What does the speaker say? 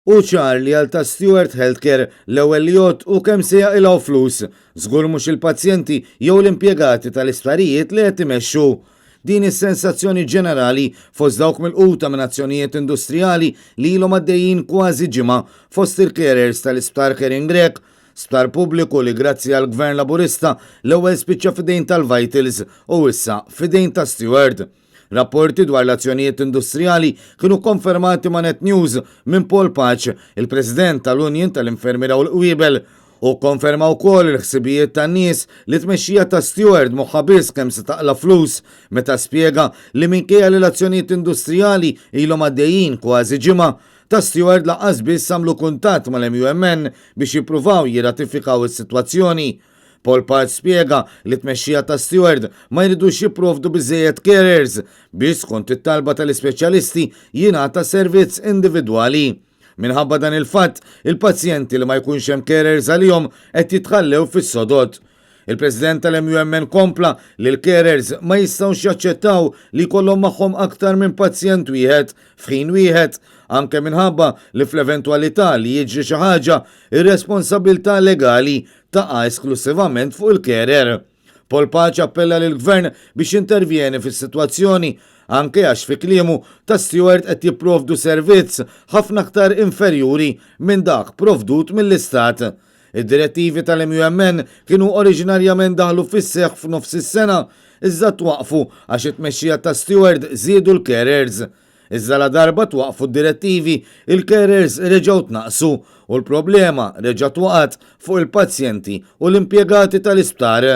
Hu ċar li għal ta' Steward Healthcare l-ewwel li jgħodd hu kemm se jaqilgħu flus, żgur mhux il-pazjenti jew l-impjegati tal-isptarijiet li qed imexxu. Din hi s-sensazzjoni ġenerali fost dawk milquta minn azzjonijiet industrijali li ilhom għaddejjin kważi ġimgħa fost il-carers tal-Isptar Karen Grech, sptar pubbliku li grazzi għall-Gvern Laburista l-ewwel spiċċa f'idejn tal-Vitals u issa f'idejn ta' Steward. Rapporti dwar l-azzjonijiet industrijali kienu kkonfermati ma' Net News minn Paul Pace, il-President tal-Union tal-Infermiera u l-Qwiebel. Hu kkonferma wkoll il-ħsibijiet tan-nies li t-tmexxija ta' Steward moħħha biss kemm se taqla' flus meta spjega li minkejja li l-azzjonijiet industrijali ilhom għaddejjin kważi ġimgħa, ta' Steward lanqas biss għamlu kuntatt mal-MUMN biex jippruvaw jirratifikaw is-sitwazzjoni. Paul Pace spjega li t-tmexxija ta' Steward ma jridux jipprovdu biżżejjed carers biex skont it-talba tal-ispeċjalisti jingħata servizz individwali. Minħabba dan il-fatt, il-pazjenti li ma jkunx hemm carers għalihom qed jitħallew fis-sodod. Il-President tal-MUMN kompla li l-carers ma jistgħux jaċċettaw li jkollhom magħhom aktar minn pazjent wieħed f'ħin wieħed, anke minħabba li fl-eventwalità li jiġri xi ħaġa, ir-responsabbiltà legali taqa' esklussivament fuq il-carer. Paul Pace appella lill-Gvern biex jintervjeni fis-sitwazzjoni, anke għax fi kliemu ta' Steward qed jipprovdu servizz ħafna aktar inferjuri minn dak provdut mill-Istat. Id-direttivi tal-MUMN kienu oriġinarjament daħlu fis-seħħ f'nofs is-sena, iżda twaqqfu għax it-tmexxija ta' Steward żiedu l-carers. Iżda ladarba twaqqfu d-direttivi, il-carers reġgħu tnaqqsu u l-problema reġgħet waqgħet fuq il-pazjenti u l-impjegati tal-isptar.